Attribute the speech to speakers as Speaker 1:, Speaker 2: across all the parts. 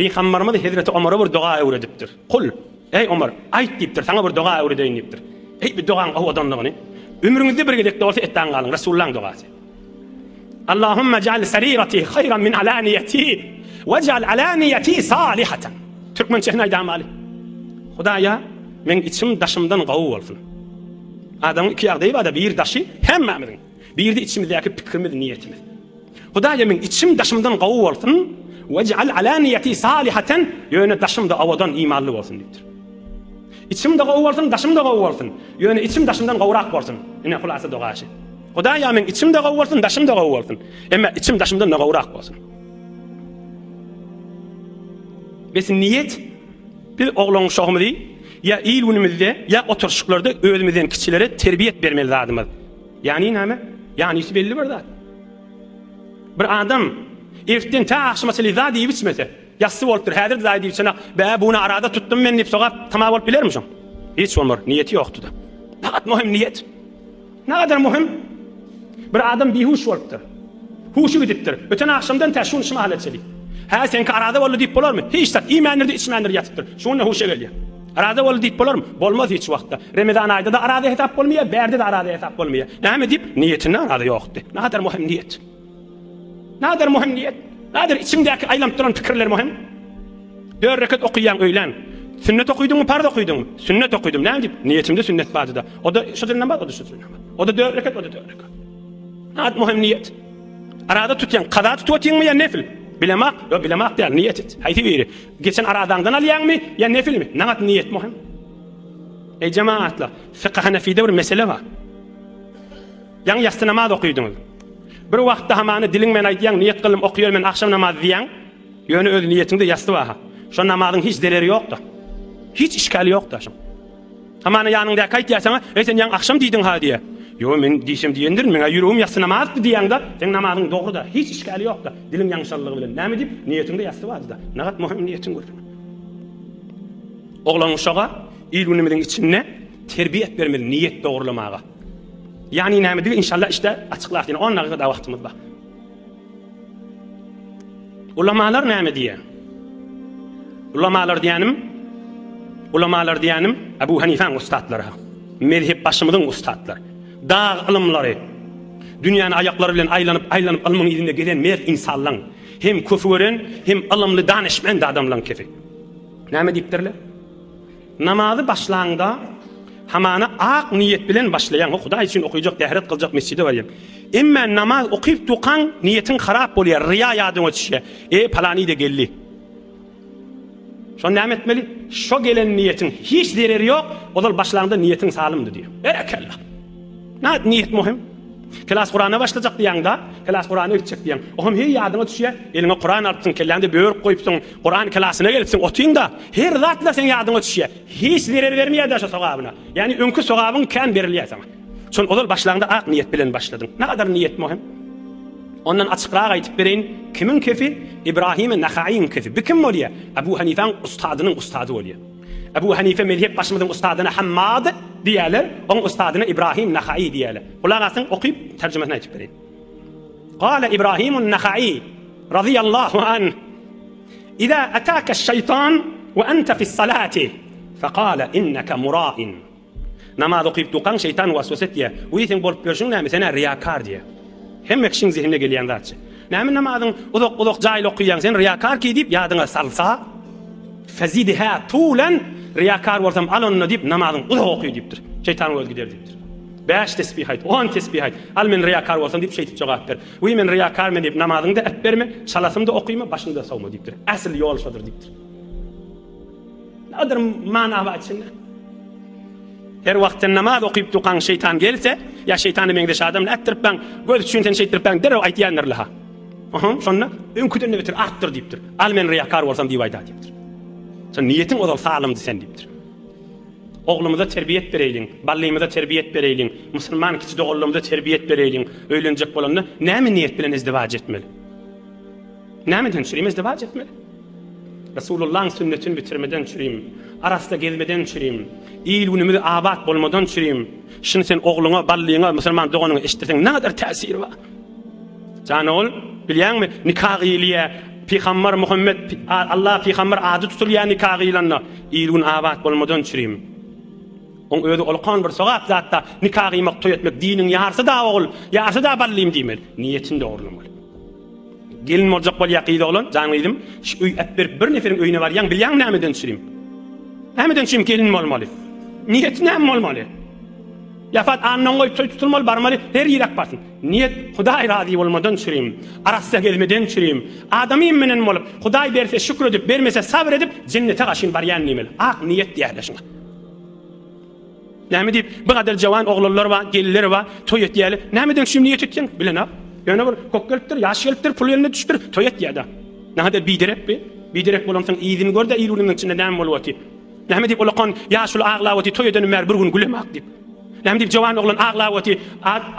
Speaker 1: Pygambarymyz hezreti Omara bir doga öwredipdir. Kul, eý Omar, aýt diýipdir, saňa bir doga öwredeýin diýipdir. Eý bu dogaň owadanlygyny ömrüňizde bir gezek-de bolsa etdän galyň, Resulullaň dogasy. Allahumma ja'al sarirati haýran min alaniýati we ja'al alaniýati salihatan. Türkmençesini aýdamaly. Hudaýa, meň içim daşymdan gowy bolsun. Adamyň iki ýagdaýy bar-da, biri daşy, hemmämiziň. Biri-de içimizdäki pikirimiz, niýetimiz. Hudaýa meň içim daşymdan gowy bolsun, wej'al alaniýati salihaten, ýöne daşym-da owadan, imanly bolsun diýipdir. Içim-de gowy bolsun, daşym-da gowy bolsun, ýöne içim daşymdan gowurak bolsun. Ine hulasa doga şi. Hudaýa meň içim-de gowy bolsun, daşym-da gowy bolsun. Emma içim daşymdan-da gowurak bolsun. Bes niýet biz oglan-uşagymyzy ýa il-günümizde, ýa oturyşyklarda özümizden kiçilere terbiýet bermeli zadymyz. Ýany näme? Ýanysy belli bir zat. Bir adam ertden tä agşama çenli zat iýip içmese, ýassy bolupdyr, häzir zat iýip içene, bä buna arada tutdum men diýip sogap tama bolup bilermi şoň? Hiç bolmar, niýeti ýokdy-da. Fakat möhüm niýet. Nägadar möhüm? Bir adam bihuş bolupdyr. Huşy gidipdir. Öten agşamdan tä şu mahala çenli. Hä, seňki arada boldy diýip bolarmy? Hiç zat iýmändir-de, içmändir ýatypdyr. Şu günde huşa gelýär. Araza boldy diýip bolarmy? Bolmaz hiç wagtda. Remezan aýda-da araza hesap bolmaýar, bärde-de araza hesap bolmaýar. Näme diýip? Niýetinde araza ýokdy. Nagadar möhüm niýet. Nagadar möhüm niýet. Nagadar içiňdäki aýlanyp duran pikirler möhüm. Dört rekat okaýaň öýlän. Sünnet okydyňmy, parz okydyňmy? Sünnet okydym. Näme diýip? Niýetimde sünnet bardy-da. O-da şu dil namaz, o-da şu dil namaz. O-da dört rekat, o-da dört rekat. Nagadar möhüm niýet. Araza tutýaň, kaza tutup otyňmy ýa nefil? Bilemak, ýok bilemak däl, niýet et. Haýsy biri? Geçen arazaňdan alýaňmy ýa nefilmi? Nagat niýet möhüm. Eý jemagatlar, fykh hanefide bir mesele bar. Ýaňy ýassy namaz okydyňyz. Bir wagtda hamana diliň bilen aýdýaň, niýet kyldym, okaýaryn men agşam namazy diýýäň. Ýöne öz niýetiňde ýassy bar-ha. Şo namazyň hiç zereri ýok-da. Hiç işgali ýok-da şoň. Hamana ýanyňdaky aýtýar saňa, Eý sen ýaňy agşam diýdiň-ha diýýär. Ýo, men diýsem diýendirin, meň-ä ýüregim ýassy namazdy diýýäň-de, seň namazyň dogry-da, hiç işgäli ýok-da, diliň ýaňşanlygy bilen. Näme diýip, niýetiňde ýassy bardy-da. Nagat möhüm niýetiň gürrüňi. Oglan-uşaga il-günümiziň içinde terbiýet bermeli, niýet dogrulamaga. Ýagny nämedigi inşallah içde açyklarys, ýene on dagyga da wagtymyz bar. Ulamalar näme diýýär? Ulamalar diýýänim, ulamalar diýýänim Abu Hanifäň ussatlary. Mezhep başymyzyň ussatlary. Dag ylymlary. Dünýäni aýaklary bilen aýlanyp, aýlanyp ylmyň yzynda gezen mert insanlaň, hem köfi gören, hem ylymly danyşmend adamlaň kefi. Näme diýipdirler? Namazy başlaňda hamana ak niýet bilen başlaýaň, ho Hudaý üçin okyjak, tähret kyljak mesjide barýaň. Emmä namaz okyp dukaň niýetiň harap bolýar, ryýa ýadyňa düşýär. E, palany-da geldi. Şony näme etmeli? Şo gelen niýetiň hiç zereri ýok, ozal başlaňda niýetiň salymdy diýýär. Berekella. Nädip niýet möhüm? Kelas Kurana başlajak diýýäň-da, kelas Kurana gitjek diýýäň. Oňam heý ýadyňa düşýär, eliňe Kuran alypsyň, kelläňde börük goýupsyň, Kuran kelasyna gelipsiň, otyň-da, her zatlar seň ýadyňa düşýär. Hiç zerer bermeýär-dä şo sogabyna. Ýagny öňki sogabyň kän berilýär saňa. Şony ozal başlaňda ak niýet bilen başladyň. Nagadar niýet möhüm. Ondan açykrak aýdyp bereýin, kimiň kefi? Ibrahim Nahaýyň kefi. Bu kim bolýar? Abu Hanifäň ustadynyň ustady bolýar. Ebu Hanife mezhep başymyzyň ustadyna Hammad diýýärler, oň ustadyna Ibrahim Nahaýy diýýärler. Gulak asyň, okyp, terjimesini aýdyp bereýin. Gala Ibrahimun Nahaýy razyýallahu anh, Iza ataka şeýtan we ente fis-salati, fekala inneke murain. Namaz okyp dukaň şeýtan waswasa etýär. Wiý seň bolup ýörşüň näme, sen-ä ryýakar diýýär. Hemme kişiň zehinine gelýän zatçy. Näme namazyň uzak-uzak jaýly okyýaň, sen ryýakar ki diýip ýadyňa salsa, fezidhä tulan, ryýakar bolsam al onda diýip namazyň uzak oky diýipdir. Şeýtanyň özi gider diýipdir. Bäş tesbih aýt, on tesbih aýt, al men ryýakar bolsam diýip şeýdip jogap ber. Wiý men ryýakar men diýip namazyňda äpberme, çalasymda okyma, başyňda sowma diýipdir. Äsl ýol şodur diýipdir. Nadir mana bar içinde. Her wagt sen namaz okyp dukaň şeýtan gelse, ýa şeýtana meňzeş adam nätdiripmäň, göz üçin sen şeýtdiripmäň derrew aýtýandyrla-ha. Aha, şonda öňküden-de beter artdyr diýipdir. Al men ryýakar bolsam diýip aýda diýipdir. Sen niýetiň ozal salymdy sen diýipdir. Oglumyza terbiýet bereýliň, ballymyza terbiýet bereýliň, musulman kiçi doganlarymyza terbiýet bereýliň, öýlenjek bolanda näme niýet bilen izdiwaç etmeli? Nämeden çürim izdiwaç etmeli? Resulullahyň sünnetini bitirmeden çürim, arassa gezmeden çürim, il-günümiz abat bolmadan çürim. Şuny sen ogluňa, ballyňa, musulman doganyňa eşitdirseň nägadar täsiri bar? Jan ogul, bilýäňmi, nika gyýylýar. Pygambar Muhammet, Allah pygambar ady tutulýar nika gyýlanda, il-gün abat bolmadan çürim. Oň özi ulkan bir sogap zatda, nika gyýmak, toý etmek diniň ýarsy-da ogul, ýarsy-da ballym diýmeli. Niýetini dogrulamaly. Gelin boljak bolýar gyz oglan, jan gyzym, şu öý äpberip bir neferiň öýüne barýaň, bilýäňmi nämeden çürim? Nämeden çürim gelin bolmaly? Niýeti näme bolmaly? Ýa fat andan goýup toý tutulmaly, barmaly, her ýeräk barsyn. Niýet Hudaý razy bolmadan çürim, arassa gezmeden çürim, adamym menen bolup, Hudaý berse şükür edip, bermese sabyr edip, jennete gaşyn barýan diýmeli. Ak niýet diýerler şuňa. Näme diýip, bu gadar jawan oglanlar bar, gelinler bar, toý etýärler. Nämeden üçin niýet etýäň? Bilenok. Ýöne bir kok gelipdir, ýaş gelipdir, pul eline düşüpdir, toý etýär-de. Nähili biderek bi? Biderek bolansoň yzyny gör-de il-günümiň içinde näme bolup otyr. Näme diýip ulakan ýaşuly aglap otyr, toý edenim bäri bir gün gülemak diýip. Näme diýip jawan oglan aglap otyr,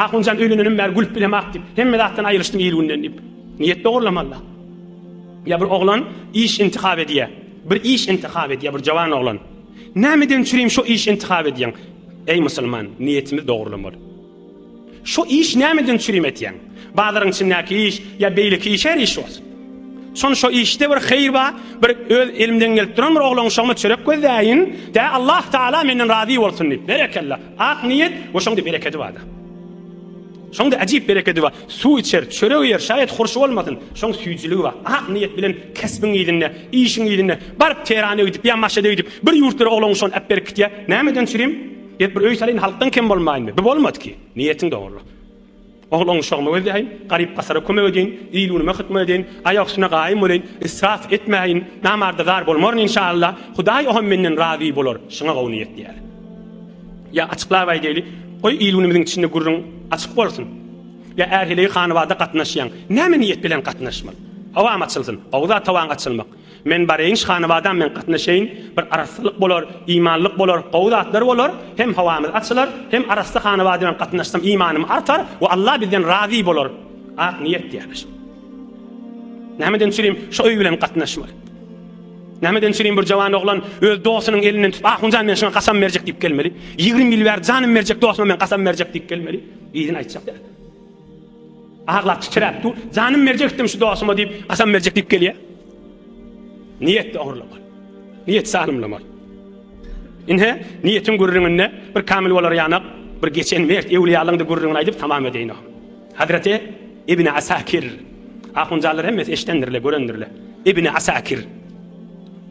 Speaker 1: Ahunjan öýlenenim bäri gülüp bilemak diýip. Hemme zatdan aýrylyşdym il-günden diýip. Niýet dogurlamaly-da. Ýa bir oglan iş intihap edýär. Bir iş intihap edýär bir jawan oglan. Nämeden çürim şo iş intihap edýäň? Eý musulman, niýetimiz dogrulamaly. Şo iş nämeden çürim etýäň? Bazaryň içindäki iş ýa beýleki iş her iş bolsun. Şon şo işde bir heýr bar, bir öz elimden gelip duran bir oglan şoňa çörek gözläýin, dä Allah Taala menden razy bolsun diýip. Berekella. Ak niýet we şoňda berekedi barda. Şoňda äjip berekedi bar. Suw içer, çörek iýer, şaýat hurşy bolmasyn. Şoň süýjüligi bar. Ak niýet bilen kesbiň yzynda, işiň yzynda, baryp Tehrana gidip ýa Maşada gidip, bir ýurtlara oglan şony äpberip gitýär. Nämeden çürim? Gelip bir öý salaýyn, halkdan kem bolmaýynmy? Bu bolmady ki. Niýetiň dogry. Oglan uşagyma gözläýin, garyp-gasara kömek edeýin, il-günüme hyzmat edeýin, aýak üstüne gaýym bolaýyn, israf etmäýin, namarda zar bolmaryn inşallah. Hudaý oňam menden razy bolar. Şuňa gowy niýet diýýär. Ýa açyklap aýdaýly, goý il-günümiziň içinde gürrüň açyk bolsun. Ýa är-heleý hanabada gatnaşýaň, näme niýet bilen gatnaşmaly? Howam açylsyn, gowy zat howaň açylmak. Men bareýin şhanabadam men gatnaşaýyn, bir arassalyk bolar, imanlyk bolar, gowy zatlar bolar, hem howamyz açylar, hem arassa hanabada bilen gatnaşsam imanym artar we Allah bizden razy bolar. Ak niýet diýýärler. Nämeden çürim şu öý bilen gatnaşmaly? Nämeden çürim bir jawan oglan öz dostunyň elinden tutup, Ahunjan men şuňa kasam berjek diýip gelmeli. 20 ýyl bäri janym berjek dostuma men kasam berjek diýip gelmeli. Yzyny aýtjak däl. Aglap titräp dur. Janym berjekdim şu dostuma diýip, kasam berjek diýip gelýär. Niýet dogrulamaly. Niýet salymlamaly. Ine, niýetiň gürrüňinde bir kamil bolar ýanak, bir geçen mert ewliýalaryň-da gürrüňini aýdyp tamam edeýin. Hazreti Ibn Asakir. Ahunjalar hemmesi eşdendirler, görendirler. Ibn Asakir.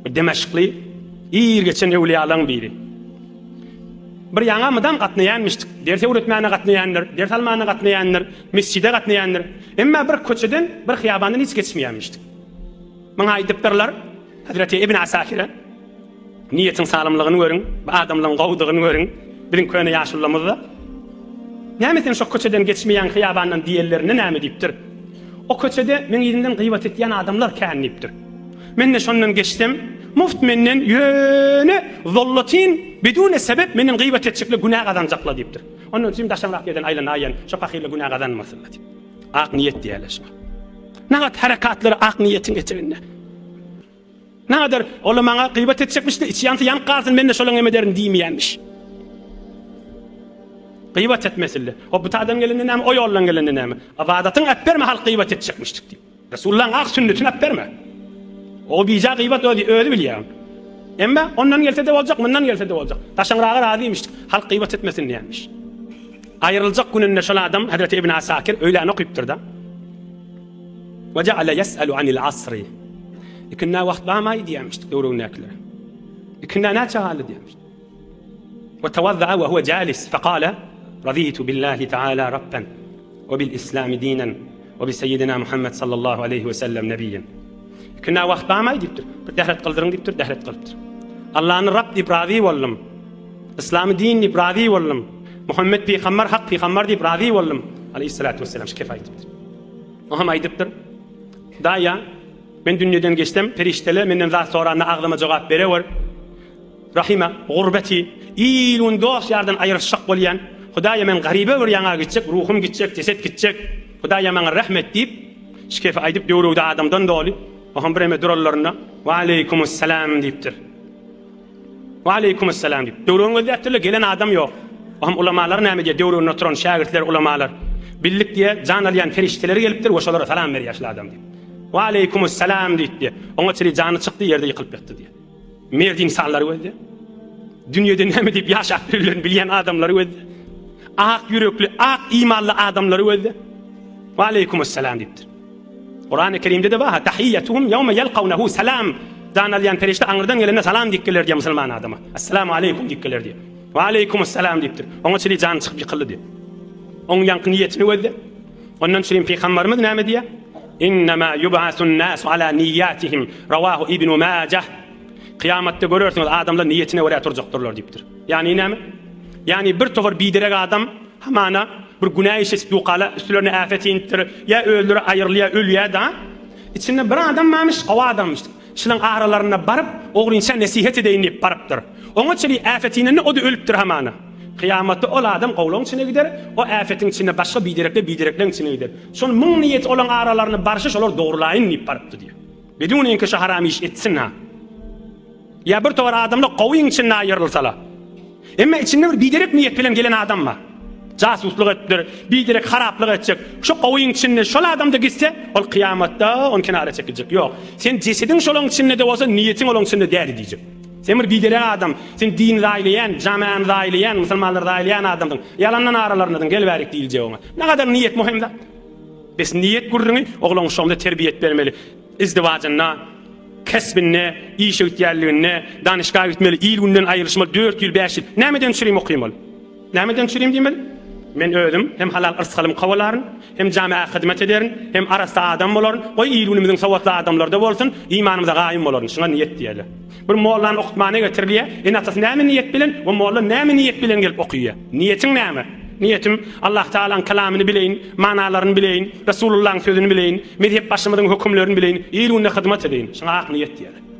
Speaker 1: Bir Demeşkli ir geçen ewliýalaryň biri. Bir ýaňa mydam gatnaýanmyşdyk. Ders öwretmäne gatnaýandyr, ders almana gatnaýandyr, mesjide gatnaýandyr. Emma bir köçeden, bir hyýabandan hiç geçmeýänmişdik. Maňa aýdypdyrlar, Hazreti Ibn Asakire Niýetiň salymlygyny görüň, bu adamlaryň gowudygyny görüň. Biziň köne ýaşulymyz-da, Näme sen şo köçeden geçmeýäň hyýabandan diýenlerinde näme diýipdir. O köçede meň yzymdan gybat etýän adamlar kän diýipdir. Men-de şondan geçsem, muft menden ýöne zollatyn bidune sebep menden gybat etjekler günä gazanjaklar diýipdir. Ondan üçin daşaňrak ýerden aýlanaýyn, şo pahyrlar günä gazanmasynlar diýip. Ak niýet diýerler şuňa. Nagat harekatlary ak niýetiň eteginde. Nagadar, ola maňa gybat etjekmiş-de, içi ýansa ýanyp galsyn, men-de şolaň em ederin diýmeýänmiş. Gybat etmesinle. O bu tadan gelende näme, o ýoldan gelende näme? Ybadatyň äpberme halk gybat etjekmişdik diýip. Resulullahyň ak sünnetini äpberme. O bija gybat özi, özi bilýär. Emma ondan gelse-de boljak, mundan gelse-de boljak. Daşaňraga razyymyşdyk. Halk gybat etmesin diýenmiş. Aýryljak gününde şol adam Hazreti Ibn Asakir öýlän okypdyr-da. Ve ceale yes'elu anil asri. Ikindä wagt barmaý diýýärmişdik döwregindäkiler. Ikindä näçe galdy diýýärmişdik. Ve tewazza'a ve huve jalis fekale raditu billahi teala rabben ve bil islami dinen ve bi seyyidina Muhammed sallallahu aleyhi ve sellem nebiyyen. Ikindä wagt barmaý diýipdir. Bir dehret kyldyryn diýipdir, dehret kylypdyr. Allahny Rab diýip razy boldum. Yslamy din diýip razy boldum. Muhammed pygamber hak pygamber diýip razy boldum. Aleyhissalatu vesselam şu kefe aýdypdyr. O hem aýdypdyr, Daýa, men dünýeden geçsem, perişdeler menden zat soranda agzyma jogap berewer. Rahime gurbeti, il-gün dost-ýardan aýrylyşjak bolýan. Hudaýa men garyba bir ýaňa gitjek, ruhum gitjek, jeset gitjek. Hudaýa maňa rehm et diýip, şikefi aýdyp döwregde adamdan doly. O hem bireme duranlarynda, Waleýkumussalam diýipdir. Waleýkumessalam diýip, döwrüni gözläpdirler, gelen adam ýok. Ohm ulamalar näme diýýär, döwründe oturan şägirtler, ulamalar. Bildik diýýär, jan alýan perişdeler gelipdir we şolara salam berýär şul adam diýip. Waleýkumussalam diýip diýýär. Oňa çenli jany çykdy, ýerde ýykylyp ýatdy diýýär. Mert ynsanlary gözle. Dünýede näme diýip ýaşap bilenlerini bilýän adamlary gözle. Ak ýürekli, ak imanly adamlary gözle. Waleýkumussalam diýipdir. Kurany Kerimde-de bar, Tahiyyatuhum ýawma ýalkawnahu salam. Jan alýan perişde aňyrdan gelende salam diýip geler diýýär musulman adama. Assalamu aleýkum diýip geler diýýär. Waleýkumussalam diýipdir. Oňa çenli jany çykyp ýykyldy diýýär. Oň ýaňky niýetini gözle. Ondan çürim Pygambarymyz näme diýýär? Innema yub'asun nasu ala niyyatihim. Rawahu Ibn Majah. Kyýamatda görersiňiz adamlar niýetine görä turjakdyrlar diýipdir. Ýagny näme? Ýagny bir topar biderek adam hamana bir günä iş edip dukala üstlerine äfet inipdir, ýa özleri aýrylýar, ölýär da. Içinde bir adam barmyş, gowy adamyş. Şulaň aralarynda baryp, ogrynça nesihet edeýin diýip barypdyr. Oňa çenli äfet inende o-da ölüpdir hamana. Kyýamatda ol adam gowlaň içine gider, o äfetiň içinde başga biderekler biderekleň içine gider. Şol muň niýeti olaň aralaryna barşy şolar dogrulaýyn diýip barypdy diýýär. Biduninki şu haram iş etsin ha. Ýa bir towar adamlar gowyň içinde aýrylsala. Emma içinde bir biderek niýet bilen gelen adam bar. Jasuslyk etipdir, biderek haraplyk etjek. Şu gowyň içinde şol adam-da gitse, ol kyýamatda ony kenara çekiljek. Ýok. Sen jesediň şolaň içinde-de bolsa, niýetiň olaň içinde däli diýjek. Sen bir biderek adam. Sen dini zaýlaýan, jamaany zaýlaýan, musulmanlary zaýlaýan adamsyň. Ýalandan aralaryndadyň, gel bärik diýiljek oňa. Nagadar niýet möhüm zat. Bes niýet gürrüňi oglan uşagymyza terbiýet bermeli. Izdiwajynda, kesbinde, işe gitýänliginde, danyşga gitmeli, il-günden aýrylyşmaly, dört ýyl, bäş ýyl. Nämeden çürim okymaly? Nämeden çürim diýmeli? Men özüm hem halal yrsgalymy kowalaryn, hem jamaä hyzmat ederin, hem arassa adam bolaryn, goý il-günümiziň sowatly adamlary-da bolsun, imanymyza gaýym bolaryn. Şuňa niýet diýerler. Bir mollany okutmana getirilýär, ene-atasy näme niýet bilen we molla näme niýet bilen gelip okyýar? Niýetiň näme? Niýetim, Allah Tagalaň kalamyny bileýin, manalaryny bileýin, Resulullahyň sözüni bileýin, mezhepbaşymyzyň hökümlerini bileýin, il-gününe hyzmat edeýin. Şuňa ak niýet diýerler.